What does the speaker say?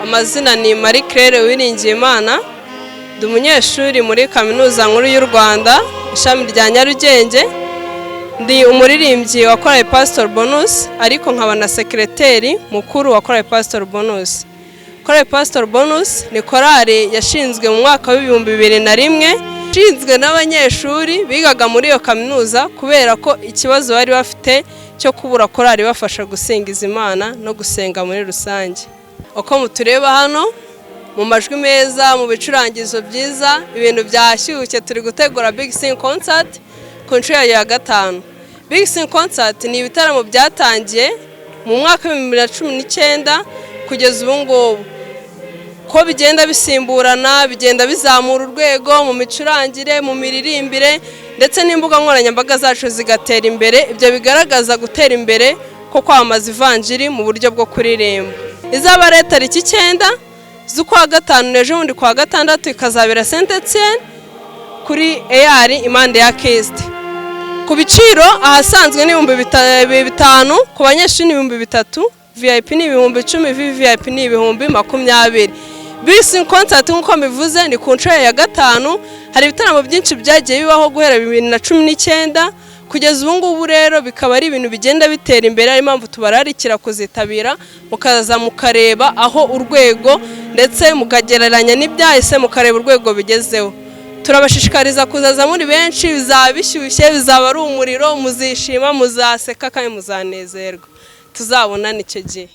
Amazina ni Marie Claire Uwiringiyimana, ndi umunyeshuri muri Kaminuza Nkuru y'u Rwanda, ishami rya Nyarugenge. Ndi umuririmbyi wa Korali Pastor Bonus, ariko nkaba na sekereteri mukuru wa Korali Pastor Bonus. Korali Pastor Bonus ni korali yashinzwe mu mwaka wa 2001, ishinzwe n'abanyeshuri bigaga muri iyo kaminuza, kubera ko ikibazo bari bafite cyo kubura korali ibafasha gusingiza Imana no gusenga muri rusange. Uko mutureba hano, mu majwi meza, mu bicurangizo byiza, ibintu byashyushye. Turi gutegura Big Sing Concert ku nshuro yayo ya gatanu. Big Sing Concert ni ibitaramo byatangiye mu mwaka wa 2019 kugeza ubu ngubu, ko bigenda bisimburana, bigenda bizamura urwego mu micurangire, mu miririmbire, ndetse n'imbuga nkoranyambaga zacu zigatera imbere. Ibyo bigaragaza gutera imbere ko kwamamaza ivanjiri mu buryo bwo kuririmba. Izaba ari tariki 9 z'ukwa gatanu, ejo bundi kwa gatandatu, ikazabera Saint Etienne kuri eyari impande ya KIST. Ku biciro, ahasanzwe ni 5000, ku banyeshuri ni 3000, VIP ni 10,000, VVIP ni 20,000. Big Sing Concert, nk'uko mbivuze, ni ku nshuro ya gatanu. Hari ibitaramo byinshi byagiye bibaho guhera 2019 kugeza ubu ngubu. Rero bikaba ari ibintu bigenda bitera imbere, ariyo mpamvu tubararikira kuzitabira, mukaza mukareba aho urwego, ndetse mukagereranya n'ibyahise, mukareba urwego bigezeho. Turabashishikariza kuzaza muri benshi. Bizaba bishyushye, bizaba ari umuriro, muzishima, muzaseka kandi muzanezerwa. Tuzabonane icyo gihe.